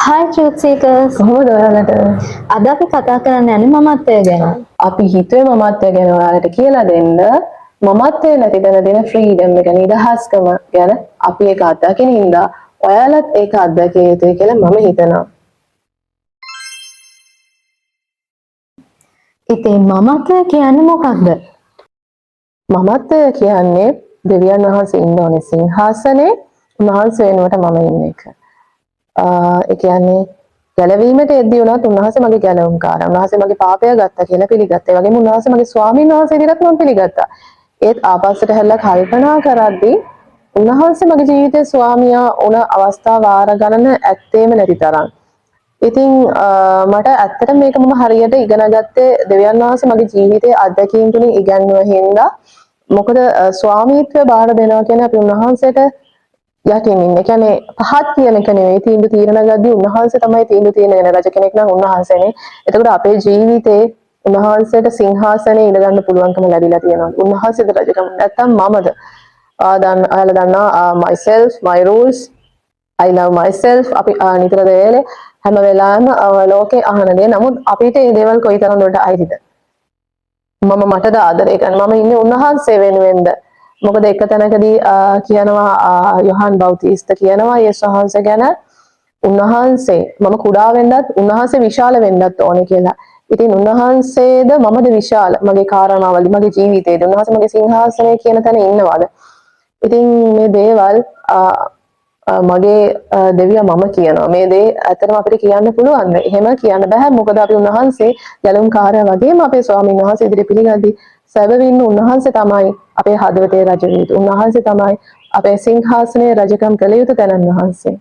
Hi Truth Seekers. කොහොමද ඔයාලට? අද අපි කතා කරන්න යන්නේ මමත්වය ගැන. අපි හිතුවේ මමත්වය ගැන ඔයාලට කියලා දෙන්න. මමත්වය නැති තැන දෙන ෆ්‍රීඩම් එක, නිදහස්කම ගැන අපි ඒක අත්දකින හින්දා ඔයාලත් ඒක අත්දකිය යුතුයි කියලා මම හිතනවා. ඉතින් මමත්වය කියන්නේ මොකක්ද? මමත්වය කියන්නේ දෙවියන් වහන්සේ ඉන්න ඕනේ සිංහාසනේ, උන්වහන්සේ වෙනුවට මම ඉන්න එක. ඒ කියන්නේ ගැලවීමට එද්දී වුණත් උන්වහන්සේ මගේ ගැලවුම්කාරයා. උන්වහන්සේ මගේ පාපය ගත්තා කියලා පිළිගත්තා. ඒ වගේම උන්වහන්සේ මගේ ස්වාමීන් වහන්සේ විදිහටත් මම පිළිගත්තා. ඒත් ආපස්සට හැරිලා කල්පනා කරද්දී උන්වහන්සේ මගේ ජීවිතේ ස්වාමියා වුණ අවස්ථා වාර ගණන ඇත්තේම නැති තරම්. ඉතින් මට ඇත්තට මේක මම හරියට ඉගෙන ගත්තේ දෙවියන් වහන්සේ මගේ ජීවිතයේ අත්දැකීම් තුලින් ඉගැන්වුව හින්දා. මොකද ස්වාමීත්වය බාර දෙනවා කියන්නේ අපි උන්වහන්සේට යටින් ඉන්න. ඒ කියන්නේ පහත් කියන එක නෙවෙයි, තීන්දුව තීරණ ගද්දී උන්වහන්සේ තමයි තීන්දුව තීරණ ගන්න. රජ කෙනෙක් නම් උන්වහන්සේනේ. එතකොට අපේ ජීවිතේ උන්වහන්සේට සිංහාසනේ ඉඳ ගන්න පුළුවන්කම ලැබිලා තියෙනවා. උන්වහන්සේද රජකම නැත්තම් මමද? ඔයාලා දන්නවා myself, my rules, I love myself. අපි නිතර දේලේ හැම වෙලාවෙම ලෝකේ අහන දේ. නමුත් අපිට මේ දේවල් කොයිතරම් දුරට අයිතිද? මම මටද ආදරය කරන්නේ? මම ඉන්නේ උන්වහන්සේ වෙනුවෙන්ද? මොකද එක තැනකදී කියනවා, යොහන් බෞතිස්ත කියනවා යේසුස් වහන්සේ ගැන, උන්වහන්සේ මම කුඩා වෙන්නත් උන්වහන්සේ විශාල වෙන්නත් ඕනේ කියලා. ඉතින් උන්වහන්සේද මමද විශාල මගේ කාරණාවලදී, මගේ ජීවිතේදී උන්වහන්සේ මගේ සිංහාසනය කියන තැන ඉන්නවද? ඉතින් මේ දේවල් මගේ දෙවියා මම කියනවා. මේ දේ ඇත්තටම අපිට කියන්න පුළුවන්ද? එහෙම කියන්න බෑ. මොකද අපි උන්වහන්සේ ගැලවුම්කාරයා වගේම අපේ ස්වාමීන් වහන්සේ ඉදිරියේ පිළිගද්දී සැබවින්ම උන්වහන්සේ තමයි අපේ හදවතේ රජ විය යුතු. උන්වහන්සේ තමයි අපේ සිංහාසනයේ රජකම් කළ යුතු තැනන් වහන්සේ.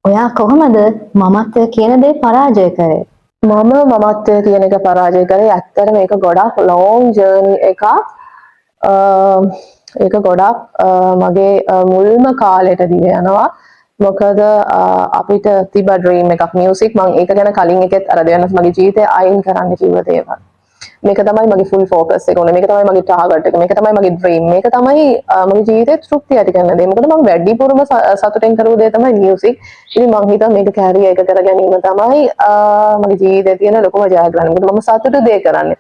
ඔයා කොහොමද මමත්වය කියන දේ පරාජය කරේ? මම මමත්වය කියන එක පරාජය කරේ ඇත්තටම ඒක ගොඩක් ලොං ජර්නි එකක්. ඒක ගොඩක් මගේ මුල්ම කාලෙට දිව යනවා. මොකද අපිට තිබ්බ ඩ්‍රීම් එකක් මියුසික්. මං ඒක ගැන කලින් එකෙත් අර දෙයන්ස් මගේ ජීවිතේ අයින් කරන්න කිව්ව දේවල්. මේක තමයි මගේ ෆුල් ෆෝකස් එක උනේ. මේක තමයි මගේ ටාගට් එක. මේක තමයි මගේ ඩ්‍රීම්. මේක තමයි මගේ ජීවිතේ තෘප්තිය ඇති කරන දේ. මොකද මං වැඩිපුරම සතුටෙන් කරපු දේ තමයි මියුසික්. ඉතින් මං හිතුවා මේක කැරියර් එක කර ගැනීම තමයි මගේ ජීවිතේ තියෙන ලොකුම ජයග්‍රහණය. මොකද මම සතුටු දේ කරන්නේ.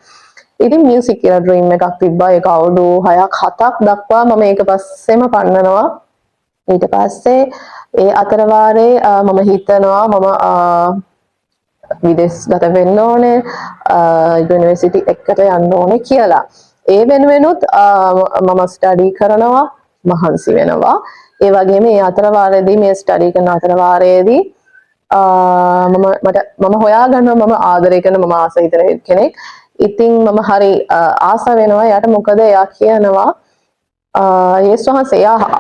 ඉතින් මියුසික් කියලා ඩ්‍රීම් එකක් තිබ්බා. ඒක අවුරුදු 6ක් 7ක් දක්වා මම ඒක පස්සෙම පන්නනවා. ඊට පස්සේ ඒ අතර වාරේ මම හිතනවා මම විදේශගත වෙන්න ඕනේ, යුනිවර්සිටි එකට යන්න ඕනේ කියලා. ඒ වෙනුවෙනුත් මම ස්ටඩි කරනවා, මහන්සි වෙනවා. ඒ වගේම ඒ අතර වාරේදී, මේ ස්ටඩි කරන අතර වාරේදී මම මට මම හොයාගන්නවා මම ආදරය කරන, මම ආස හිතන කෙනෙක්. ඉතින් මම හරි ආස වෙනවා එයාට. මොකද එයා කියනවා යේසුස් වහන්සේ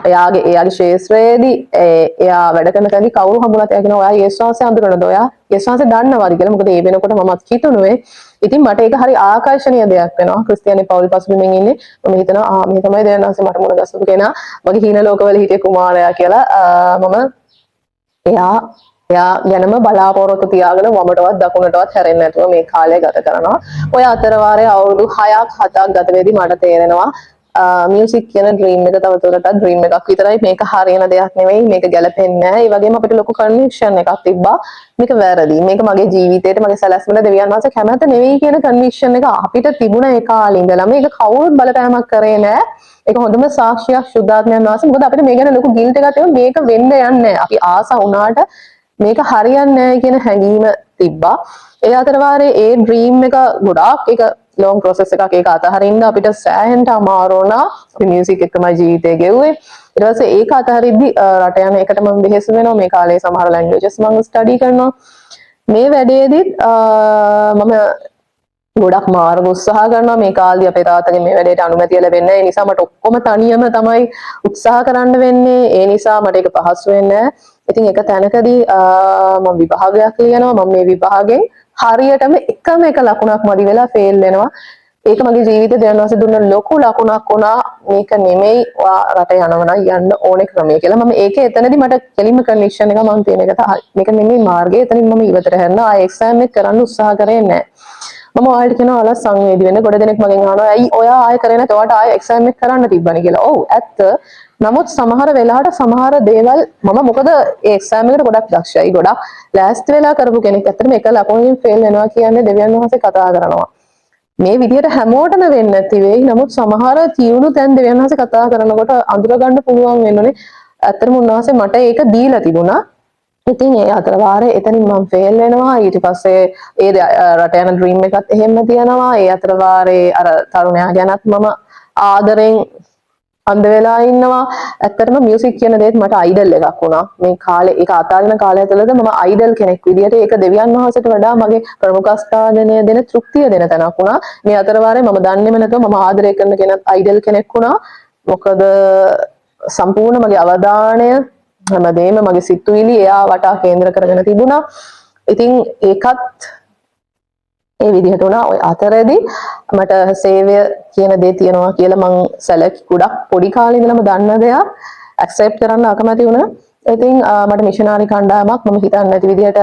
එයාගේ එයාගේ ක්ෂේත්‍රයේදී එයා වැඩ කරන තැනදී කවුරු හම්බුණත් එයා කියනවා, ඔයා යේසුස් වහන්සේ අඳුරනද? ඔයා යේසුස් වහන්සේ දන්නවද කියලා. මොකද ඒ වෙනකොට මමත් කිතුණුවේ. ඉතින් මට ඒක හරි ආකර්ෂණීය දෙයක් වෙනවා. ක්‍රිස්තියානි පවුල් පසුබිමින් ඉන්නේ. මම හිතනවා මේ තමයි දෙවියන් වහන්සේ මට මුණ ගැසපු කෙනා. මගේ හීන ලෝකවල හිටිය කුමාරයා කියලා. මම එයා එයා ගැනම බලාපොරොත්තු තියාගෙන වමටවත් දකුණටවත් හැරෙන්නේ නැතුව මේ කාලය ගත කරනවා. ඔය අතර වාරේ අවුරුදු 6ක් 7ක් ගත වෙද්දී මට තේරෙනවා මියුසික් කියන ඩ්‍රීම් එක තවදුරටත් ඩ්‍රීම් එකක් විතරයි. මේක හරියන දෙයක් නෙවෙයි, මේක ගැලපෙන්නේ නැහැ. ඒ වගේම අපිට ලොකු කන්වික්ෂන් එකක් තිබ්බා. මේක වැරදි. මේක මගේ ජීවිතේට, මගේ සැලැස්මට දෙවියන් වහන්සේ කැමැත්ත නෙවෙයි කියන කන්වික්ෂන් එක අපිට තිබුණ ඒ කාලේ ඉඳලම. ඒක කවුරුත් බලපෑමක් කරේ නෑ. ඒක හොඳම සාක්ෂියක් ශුද්ධාත්මයන් වහන්සේ. මොකද අපිට මේ ගැන ලොකු ගිල්ට් එකක් තිබුණා. මේක වෙන්න යන්නේ නෑ. අපි ආස වුණාට මේක හරියන්නේ නෑ කියන හැඟීම තිබ්බා. ඒ අතර වාරේ ඒ ඩ්‍රීම් එක ගොඩාක් ඒක ලොං ප්‍රොසෙස් එකක්. ඒක අතහරින්න අපිට සෑහෙන්න අමාරු වුණා. අපි මියුසික් එක්කමයි ජීවිතේ ගෙව්වේ. ඊට පස්සේ ඒක අතහරිද්දි රට යන එකට මම වෙහෙස වෙනවා. මේ කාලේ සමහර ලැන්ග්වේජස් මම ස්ටඩි කරනවා. මේ වැඩේදීත් මම ගොඩක් මාර්ග උත්සාහ කරනවා. මේ කාලේ අපේ තාත්තගෙන් මේ වැඩේට අනුමැතිය ලැබෙන්නේ නැහැ. ඒ නිසා මට ඔක්කොම තනියම තමයි උත්සාහ කරන්න වෙන්නේ. ඒ නිසා මට ඒක පහසු වෙන්නේ නැහැ. ඉතින් එක තැනකදී මම විභාගයක් ලියනවා. මම මේ විභාගෙන් හරියටම එකම එක ලකුණක් මදි වෙලා ෆේල් වෙනවා. ඒක මගේ ජීවිතේ දෙවියන් වහන්සේ දුන්න ලොකු ලකුණක් වුණා. මේක නෙමෙයි ඔයා රට යනවා නම් යන්න ඕනේ ක්‍රමය කියලා. මම ඒකේ එතනදී මට කෙලින්ම කන්වික්ෂන් එක මම තියෙන එක තමයි. මේක නෙමෙයි මාර්ගය. එතනින් මම ඉවතට හැරෙනවා. ආයෙ එක්සෑම් එක කරන්න උත්සාහ කරේ නැහැ. මම ඔයාලට කියනවා ඔයාලා සංවේදී වෙන්න. ගොඩ දෙනෙක් මගෙන් අහනවා ඇයි ඔයා ආයෙ කරේ නැත්නම් ඔයාට ආයෙ එක්සෑම් එක කරන්න තිබ්බනේ කියලා. ඔව් ඇත්ත. නමුත් සමහර වෙලාවට සමහර දේවල් මම මොකද ඒ එක්සෑම් එකට ගොඩක් දක්ෂයි, ගොඩක් ලෑස්ති වෙලා කරපු කෙනෙක්. ඇත්තටම එක ලකුණකින් ෆේල් වෙනවා කියන්නේ දෙවියන් වහන්සේ කතා කරනවා. මේ විදිහට හැමෝටම වෙන්නේ නැති වෙයි. නමුත් සමහර තියුණු තැන් දෙවියන් වහන්සේ කතා කරනකොට අඳුර ගන්න පුළුවන් වෙන්න ඕනේ. ඇත්තටම උන්වහන්සේ මට ඒක දීලා තිබුණා. ඉතින් ඒ අතර වාරේ එතනින් මම ෆේල් වෙනවා. ඊට පස්සේ ඒ රට යන ඩ්‍රීම් එකත් එහෙම්ම තියනවා. ඒ අතර වාරේ අර තරුණයා ගැනත් මම ආදරෙන් අන්ධ වෙලා ඉන්නවා. ඇත්තටම මියුසික් කියන දේත් මට අයිඩල් එකක් වුණා. මේ කාලේ ඒක අතාරින කාලය ඇතුළත මම අයිඩල් කෙනෙක් විදියට ඒක දෙවියන් වහන්සේට වඩා මගේ ප්‍රමුඛස්ථානය දෙන, තෘප්තිය දෙන තැනක් වුණා. මේ අතර වාරේ මම දන්නේම නැතුව මම ආදරය කරන කෙනෙක් අයිඩල් කෙනෙක් වුණා. මොකද සම්පූර්ණ මගේ අවධානය, හැමදේම, මගේ සිතුවිලි එයා වටා කේන්ද්‍ර කරගෙන තිබුණා. ඉතින් ඒකත් ඒ විදිහට වුණා. ඔය අතරේදී මට සේවය කියන දේ තියෙනවා කියලා මං සැලකි ගොඩක් පොඩි කාලේ ඉඳලම දන්න දෙයක් ඇක්සෙප්ට් කරන්න අකමැති වුණා. ඉතින් මට මිෂනාරි කණ්ඩායමක් මම හිතන්නේ නැති විදිහට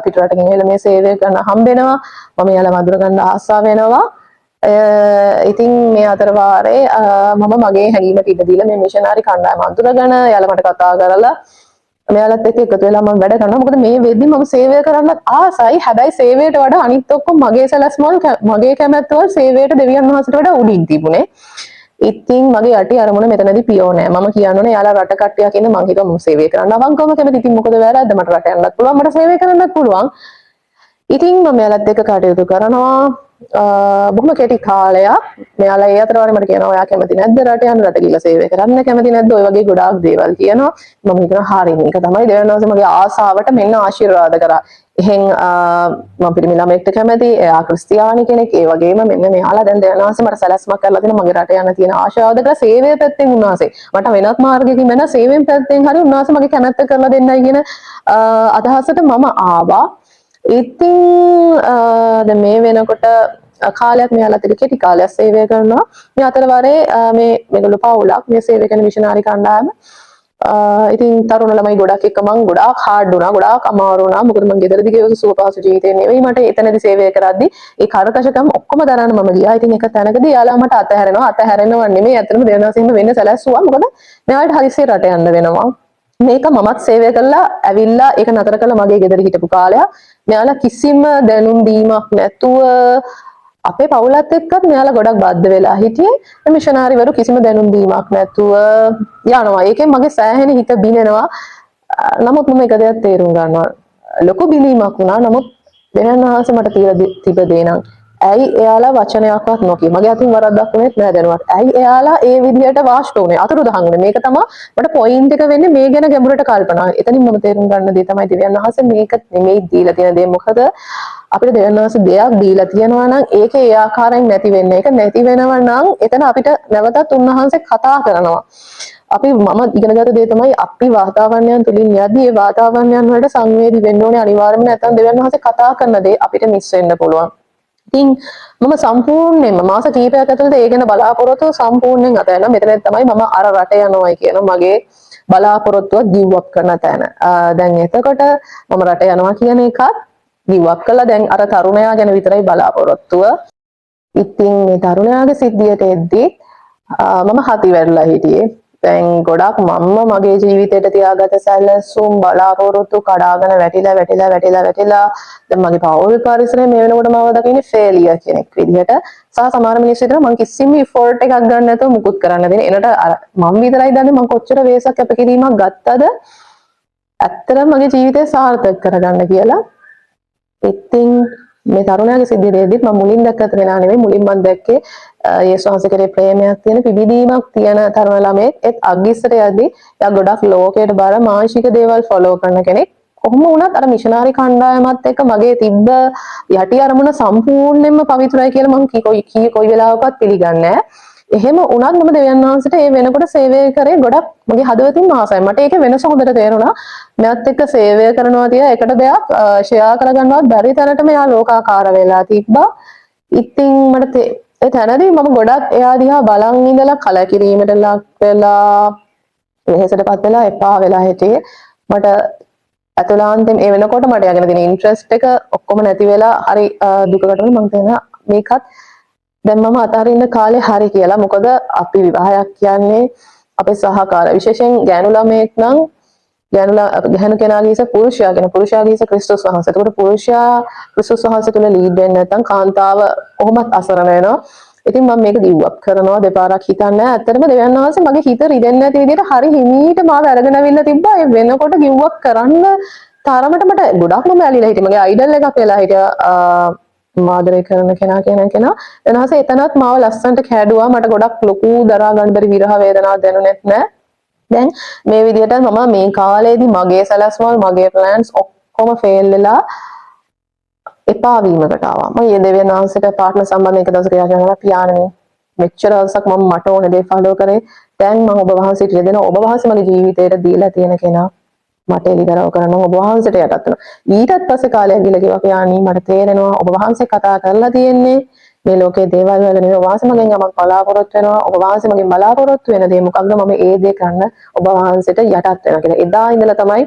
පිටරටකින් ඇවිල්ලා මේ සේවය කරන්න හම්බෙනවා. මම එයාලව අඳුර ගන්න ආසා වෙනවා. ඉතින් මේ අතර වාරේ මම මගේ හැඟීමට ඉඩ දීලා මේ මිෂනාරි කණ්ඩායම අඳුරගෙන එයාලා මට කතා කරලා මෙයාලත් එක්ක එකතු වෙලා මම වැඩ කරනවා. මොකද මේ වෙද්දි මම සේවය කරන්නත් ආසයි. හැබැයි සේවයට වඩා අනිත් ඔක්කොම මගේ සැලැස්මවල, මගේ කැමැත්තවල සේවයට දෙවියන් වහන්සේට වඩා උඩින් තිබුණේ. ඉතින් මගේ යටි අරමුණ මෙතනදී පියෝ නෑ. මම කියන්න ඕනේ එයාලා රට කට්ටියක් ඉන්න මං හිතුවා මම සේවය කරන්න අවංකවම කැමති. ඉතින් මොකද වැරද්ද? මට රට යන්නත් පුළුවන්, මට සේවය කරන්නත් පුළුවන්. ඉතින් මම එයාලත් එක්ක කටයුතු කරනවා. බොහොම කෙටි කාලයක්. මෙයාලා ඒ අතරවාරේ මට කියනවා, ඔයා කැමති නැද්ද රට යන්න, රට ගිහලා සේවය කරන්න කැමති නැද්ද, ඔය වගේ ගොඩාක් දේවල් කියනවා. මම හිතනවා හරි, මේක තමයි දෙවියන් වහන්සේ මගේ ආසාවට මෙන්න ආශිර්වාද කරා. එහෙන් මම පිරිමි ළමයෙක්ට කැමති, එයා ක්‍රිස්තියානි කෙනෙක්. ඒ වගේම මෙන්න මෙයාලා දැන් දෙවියන් වහන්සේ මට සැලැස්මක් කරලා දෙන මගේ රට යන්න තියෙන ආශාවද කියලා සේවය පැත්තෙන් උන්වහන්සේ මට වෙනත් මාර්ගයකින් වෙන සේවයෙන් පැත්තෙන් හරි උන්වහන්සේ මගේ කැමැත්ත කරලා දෙන්නයි කියන අදහසට මම ආවා. ඉතින් දැන් මේ වෙනකොට කාලයක් මෙයාලත් එක්ක කෙටි කාලයක් සේවය කරනවා. මේ අතර වරේ මේ මේගොල්ලෝ පවුලක් මේ සේවය කරන මිෂනාරි කණ්ඩායම. ඉතින් තරුණ ළමයි ගොඩක් එක්ක මං ගොඩාක් හાર્ඩ් වුණා, ගොඩාක් අමාරු වුණා. මොකද මං ගෙදරදී ගෙවපු සුව පහසු ජීවිතේ නෙවෙයි මට එතනදී සේවය කරද්දි ඒ කර්කශකම් ඔක්කොම දරන්න මම ගියා. ඉතින් එක තැනකදී එයාලා මට අතහැරෙනවා. අතහැරෙනව නෙමෙයි, ඇත්තටම දෙවියන් වහන්සේ එහෙම වෙන්න සැලැස්සුවා. මොකද මෙයාලට හදිස්සියේ රට යන්න වෙනවා. මේක මමත් සේවය කරලා ඇවිල්ලා ඒක නතර කරලා මගේ ගෙදර හිටපු කාලයක්. මෙයාලා කිසිම දැනුම් දීමක් නැතුව අපේ පවුලත් එක්කත් මෙයාලා ගොඩක් බද්ධ වෙලා හිටියේ. මේ මිෂනාරිවරු කිසිම දැනුම් දීමක් නැතුව යනවා. ඒකෙන් මගේ සෑහෙන හිත බිඳෙනවා. නමුත් මම එක දෙයක් තේරුම් ගන්නවා. ලොකු බිඳීමක් වුණා. නමුත් දෙවියන් වහන්සේ මට තියලා තිබ දේ නම් ඇයි එයාලා වචනයක්වත් නොකිය? මගේ අතින් වරද්දක් වුණෙත් නෑ දැනුවත්. ඇයි එයාලා ඒ විදිහට වාෂ්ප වුණේ? අතුරුදහන් වුණේ? මේක තමයි මට පොයින්ට් එක වෙන්නේ මේ ගැන ගැඹුරට කල්පනා. එතනින් මම තේරුම් ගන්න දේ තමයි දෙවියන් වහන්සේ මේක නෙමෙයි දීලා තියෙන දේ. මොකද අපිට දෙවියන් වහන්සේ දෙයක් දීලා තියෙනවා නම් ඒක ඒ ආකාරයෙන් නැති වෙන්නේ. ඒක නැති වෙනවා නම් එතන අපිට නැවතත් උන්වහන්සේ කතා කරනවා. අපි මම ඉගෙනගත්ත දේ තමයි අපි වාතාවරණයන් තුලින් යද්දී ඒ වාතාවරණයන් වලට සංවේදී වෙන්න ඕනේ අනිවාර්යයෙන්ම. නැත්නම් දෙවියන් වහන්සේ කතා කරන දේ අපිට මිස් වෙන්න පුළුවන්. ඉතින් මම සම්පූර්ණයෙන්ම මාස කිහිපයක් ඇතුළත ඒ ගැන බලාපොරොත්තුව සම්පූර්ණයෙන් අතහැරලා මෙතන තමයි මම අර රට යනවායි කියන මගේ බලාපොරොත්තුව ගිව් අප් කරන තැන. දැන් එතකොට මම රට යනවා කියන එකත් ගිව් අප් කළා. දැන් අර තරුණයා ගැන විතරයි බලාපොරොත්තුව. ඉතින් මේ තරුණයාගේ සිද්ධියට එද්දි මම හති වැරලා හිටියේ. දැන් ගොඩක් මම්ම මගේ ජීවිතේට තියාගත සැලසුම් බලාපොරොත්තු කඩාගෙන වැටිලා වැටිලා වැටිලා වැටිලා දැන් මගේ පවුල් පරිසරය මේ වෙනකොට මම දකින්නේ ෆේලියර් කෙනෙක් විදිහට සහ සමහර මිනිස්සු හිතනවා මං කිසිම ඉෆෝර්ට් එකක් ගන්න නැතුව මුකුත් කරන්න දෙන්නේ. එනට අර මං විතරයි දන්නේ මං කොච්චර වෙහෙසක් කැපකිරීමක් ගත්තද ඇත්තටම මගේ ජීවිතය සාර්ථක කරගන්න කියලා. ඉතින් මේ තරුණයාගේ සිද්ධිය දෙද්දිත් මම මුලින් දැක්කත් කෙනා නෙවෙයි. මුලින් මම දැක්කේ යේසුස් වහන්සේ කෙරේ ප්‍රේමයක් තියෙන, පිබිදීමක් තියෙන තරුණ ළමයෙක්. ඒත් අග්ගිස්සට යද්දි එයා ගොඩක් ලෝකයට බර මාංශික දේවල් ෆලෝ කරන කෙනෙක්. කොහොම වුණත් අර මිෂනාරි කණ්ඩායමත් එක්ක මගේ තිබ්බ යටි අරමුණ සම්පූර්ණයෙන්ම පවිත්‍රයි කියලා මං කී කොයි කී කොයි වෙලාවකවත් පිළිගන්නේ නැහැ. එහෙම වුණත් මම දෙවියන් වහන්සේට ඒ වෙනකොට සේවය කරේ ගොඩක් මගේ හදවතින්ම ආසයි. මට ඒකේ වෙනස හොඳට තේරුණා. මෙයත් එක්ක සේවය කරනවා තියා එකට දෙයක් ෂෙයා කරගන්නවත් බැරි තැනටම එයා ලෝකාකාර වෙලා තිබ්බා. ඉතින් මට ඒ තැනදී මම ගොඩක් එයා දිහා බලන් ඉඳලා කලකිරීමට ලක් වෙලා, වෙහෙසටපත් වෙලා, එපා වෙලා හිටියේ. මට ඇතුළාන්තයෙන් ඒ වෙනකොට මට එයා ගැන තියෙන ඉන්ට්‍රස්ට් එක ඔක්කොම නැති වෙලා හරි දුකකට වුණා. මං තේරෙනවා මේකත් දැන් මම අතහරින්න කාලේ හරි කියලා. මොකද අපි විවාහයක් කියන්නේ අපේ සහකාර විශේෂයෙන් ගෑනු ළමයෙක් නම් ගැහැණු කෙනාගේ හිස පුරුෂයා කියන පුරුෂයාගේ හිස ක්‍රිස්තුස් වහන්සේ. එතකොට පුරුෂයා ක්‍රිස්තුස් වහන්සේ තුල ලීඩ් වෙන්නේ නැත්නම් කාන්තාව කොහොමත් අසරණ වෙනවා. ඉතින් මම මේක ගිව් අප් කරනවා, දෙපාරක් හිතන්නේ නැහැ. ඇත්තටම දෙවියන් වහන්සේ මගේ හිත රිදෙන්නේ නැති විදිහට හරි හිමීට මාව අරගෙන අවිල්ලා තිබ්බා. ඒ වෙනකොට ගිව් අප් කරන්න තරමට මට ගොඩක්ම මැලිලා හිටියේ. මගේ අයිඩල් එකක් වෙලා හිටියා ආදරය කරන කෙනා කියන කෙනා. එනහස එතනත් මාව ලස්සනට කැඩුවා. මට ගොඩක් ලොකු දරා ගන්න බැරි විරහ වේදනාවක් දැනුනෙත් නෑ. දැන් මේ විදිහට මම මේ කාලේදී මගේ සැලැස්මවල්, මගේ ප්ලෑන්ස් ඔක්කොම ෆේල් වෙලා එපා වීමකට ආවා. මම මේ දෙවියන් වහන්සේට පාර්ට්නර් සම්බන්ධයෙන් එක දවසක යාඥා කළා, පියාණනි, මෙච්චර දවසක් මම මට ඕන දේ ෆලෝ කරේ. දැන් මම ඔබ වහන්සේට දෙනවා. ඔබ වහන්සේ මගේ ජීවිතේට දීලා තියෙන කෙනා මට එළිදරව් කරන්න, මම ඔබ වහන්සේට යටත් වෙනවා. ඊටත් පස්සේ කාලයක් ගිහලා කිව්වා, පියාණනි, මට තේරෙනවා ඔබ වහන්සේ කතා කරලා තියෙන්නේ මේ ලෝකයේ දේවල් වල නෙවෙයි. ඔබ වහන්සේ මගෙන් යමක් බලාපොරොත්තු වෙනවා. ඔබ වහන්සේ මගෙන් බලාපොරොත්තු වෙන දේ මොකක්ද? මම ඒ දේ කරන්න ඔබ වහන්සේට යටත් වෙනවා කියලා. එදා ඉඳලා තමයි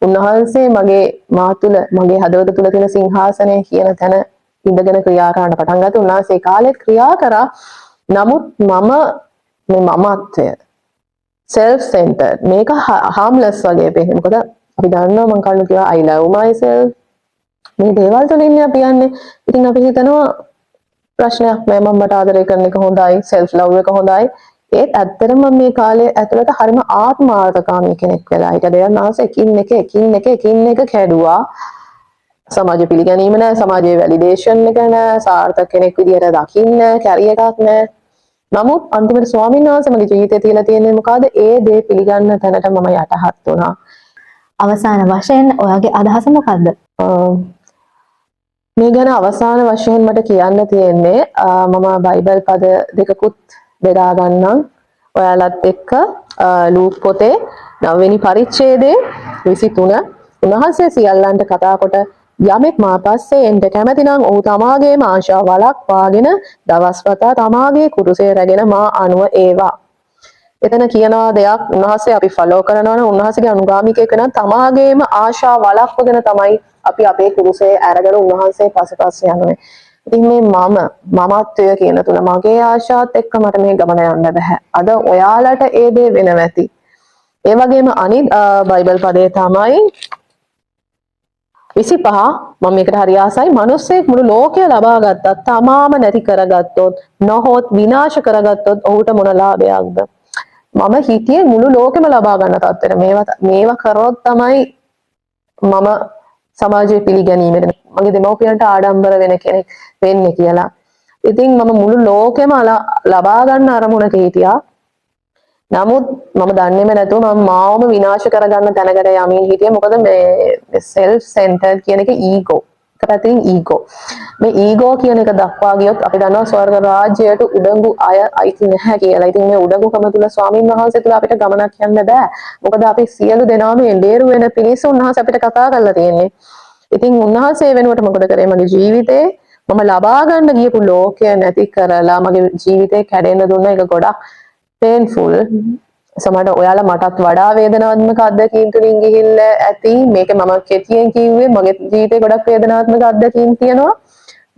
උන්වහන්සේ මගේ මා තුළ, මගේ හදවත තුළ තියෙන සිංහාසනය කියන තැන ඉඳගෙන ක්‍රියා කරන්න පටන් ගත්තා. උන්වහන්සේ ඒ කාලෙත් ක්‍රියා කරා. නමුත් මම මේ මමත්වය, self centered, මේක harmless වගේ පේන්නේ. මොකද අපි දන්නවා, මං කලින් කිව්වා, I love myself, මේ දේවල් තුලින් අපි යන්නේ. ඉතින් අපි හිතනවා ප්‍රශ්නයක් නෑ, මම මට ආදරය කරන එක හොඳයි, self love එක හොඳයි. ඒත් ඇත්තටම මම මේ කාලේ ඇතුළත හරිම ආත්මාර්ථකාමී කෙනෙක් වෙලා හිටියා. දෙවියන් වහන්සේ එකින් එක එකින් එක එකින් එක කැඩුවා. සමාජ පිළිගැනීම නෑ, සමාජයේ වැලිඩේෂන් එක නෑ, සාර්ථක කෙනෙක් විදියට දකින්න කැරියර් එකක් නෑ. නමුත් අන්තිමට ස්වාමීන් වහන්සේ මගේ ජීවිතේ තියලා තියෙන්නේ මොකಾದ? ඒ දේ පිළිගන්න තැනට මම යටහත් වුණා. අවසාන වශයෙන් ඔයාගේ අදහස මොකද්ද? මේ ගැන අවසාන වශයෙන් මට කියන්න තියෙන්නේ, මම බයිබල් පද දෙකකුත් බෙදා ගන්නම් ඔයාලත් එක්ක. ලූක් පොතේ නවවෙනි පරිච්ඡේදයේ 23. උන්වහන්සේ සියල්ලන්ට කතා කොට, යමෙක් මා පස්සේ එන්ට කැමති නම් ඔහු තමාගේම ආශා වළක්වාගෙන දවස් පතා තමාගේ කුරුසය රැගෙන මා අනුව ඒවා. එතන කියනවා දෙයක්, උන්වහන්සේ අපි ෆලෝ කරනවා නම්, උන්වහන්සේගේ අනුගාමිකයෙක් වෙනවා, තමාගේම ආශා වළක්වගෙන තමයි අපි අපේ කුරුසය අරගෙන උන්වහන්සේ පසුපස්ස යන්නේ. ඉතින් මේ මම මමත්වය කියන තුන මගේ ආශාත් එක්ක මට මේ ගමන යන්න බෑ. අද ඔයාලට ඒ දේ වෙනව ඇති. ඒ වගේම අනිත් බයිබල් පදේ තමයි 25. මම මේකට හරි ආසයි. මිනිස්සෙක් මුළු ලෝකය ලබා ගත්තත් තමාම නැති කරගත්තොත් නොහොත් විනාශ කරගත්තොත් ඔහුට මොන ලාභයක්ද? මම හිතියේ මුළු ලෝකෙම ලබා ගන්න තත්ත්වෙට මේවා මේවා කරොත් තමයි මම සමාජයේ පිළිගැනීමට, මගේ දෙමව්පියන්ට ආඩම්බර වෙන කෙනෙක් වෙන්නේ කියලා. ඉතින් මම මුළු ලෝකෙම ලබා ගන්න අරමුණක හිටියා. නමුත් මම දන්නේම නැතුව මම මාවම විනාශ කරගන්න තැනකට යමින් හිටියේ. මොකද මේ සෙල්ෆ් සෙන්ටර්ඩ් කියන එක ඊගෝ. එක පැත්තකින් ඊගෝ. මේ ඊගෝ කියන එක දක්වා ගියොත් අපි දන්නවා ස්වර්ග රාජ්‍යයට උඩඟු අය අයිති නැහැ කියලා. ඉතින් මේ උඩඟුකම තුල ස්වාමින් වහන්සේ තුල අපිට ගමනක් යන්න බෑ. මොකද අපි සියලු දෙනාම එඬේරු වෙන පිණිස උන්වහන්සේ අපිට කතා කරලා තියෙන්නේ. ඉතින් උන්වහන්සේ වෙනුවට මොකද කරේ? මගේ ජීවිතේ මම ලබා ගන්න ගියපු ලෝකය නැති කරලා මගේ ජීවිතේ කැඩෙන්න දුන්න එක ගොඩක් පේන්ෆුල්. සමහරට ඔයාලා මටත් වඩා වේදනාත්මක අත්දැකීම් තුලින් ගිහිල්ලා ඇති. මේක මම කෙටියෙන් කිව්වේ. මගේ ජීවිතේ ගොඩක් වේදනාත්මක අත්දැකීම් තියෙනවා.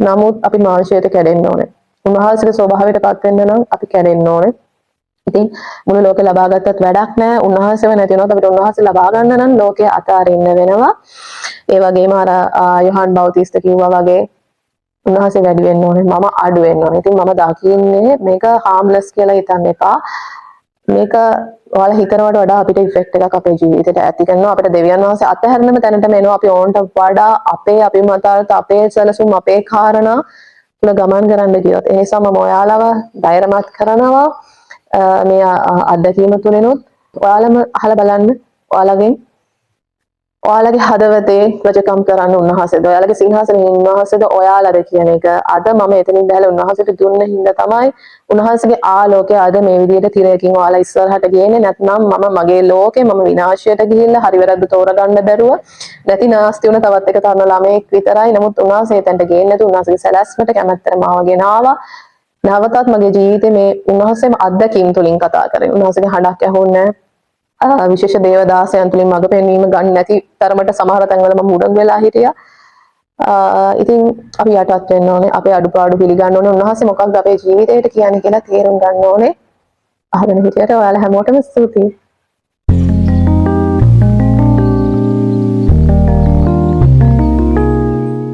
නමුත් අපි මාංශයට කැඩෙන්න ඕනේ. උන්වහන්සේගේ ස්වභාවයට පත් වෙන්න නම් අපි කැඩෙන්න ඕනේ. ඉතින් මුළු ලෝකෙ ලබා ගත්තත් වැඩක් නෑ. උන්වහන්සේව නැති වුණොත්. අපිට උන්වහන්සේ ලබා ගන්න නම් ලෝකය අතාරින්න වෙනවා. ඒ වගේම අර යොහන් බෞතිස්ත කිව්වා වගේ උන්වහන්සේ වැඩි වෙන්න ඕනේ, මම අඩු වෙන්න ඕනේ. ඉතින් මම දකින්නේ මේක හාම්ලස් කියලා හිතන්න එපා. මේක ඔයාලා හිතනවට වඩා අපිට ඉෆෙක්ට් එකක් අපේ ජීවිතේට ඇති කරනවා. අපිට දෙවියන් වහන්සේ අතහැරෙනම තැනටම එනවා. අපි ඕන්ට වඩා අපේ අභිමතාර්ථ, අපේ සැලසුම්, අපේ කාරණා තුල ගමන් කරන්න ගියොත්. ඒ නිසා මම ඔයාලව ධෛර්යමත් කරනවා මේ අත්දැකීම තුලිනුත්. ඔයාලම අහලා බලන්න ඔයාලගෙන්, ඔයාලගේ හදවතේ රජකම් කරන්න උන්වහන්සේද, ඔයාලගේ සිංහාසනයේ උන්වහන්සේද, ඔයාලද කියන එක. අද මම එතනින් බැලලා උන්වහන්සේට දුන්න හින්දා තමයි උන්වහන්සේගේ ආලෝකය අද මේ විදිහට තිරයකින් ඔයාලා ඉස්සරහට ගේන්නේ. නැත්නම් මම මගේ ලෝකේ මම විනාශයට ගිහිල්ලා හරි වැරද්ද තෝරගන්න බැරුව නැති නාස්ති වුණ තවත් එක තරුණ ළමයෙක් විතරයි. නමුත් උන්වහන්සේ එතනට ගේන්නේ නැතුව උන්වහන්සේගේ සැලැස්මට කැමැත්තට මාව ගෙනාවා. නැවතත් මගේ ජීවිතේ මේ උන්වහන්සේම අත්දැකීම් තුලින් කතා කරේ. උන්වහන්සේගේ හඬක් ඇහුන්නේ නැහැ. විශේෂ දේවදාසයන් තුලින් මඟ පෙන්වීම ගන්න නැති තරමට සමහර තැන්වල මම උඩඟු වෙලා හිටියා. ඉතින් අපි යටත් වෙන්න ඕනේ. අපේ අඩුපාඩු පිළිගන්න ඕනේ. උන්වහන්සේ මොකක්ද අපේ ජීවිතේට කියන්නේ කියලා තේරුම් ගන්න ඕනේ. අහගෙන හිටියට ඔයාලා හැමෝටම ස්තුතියි.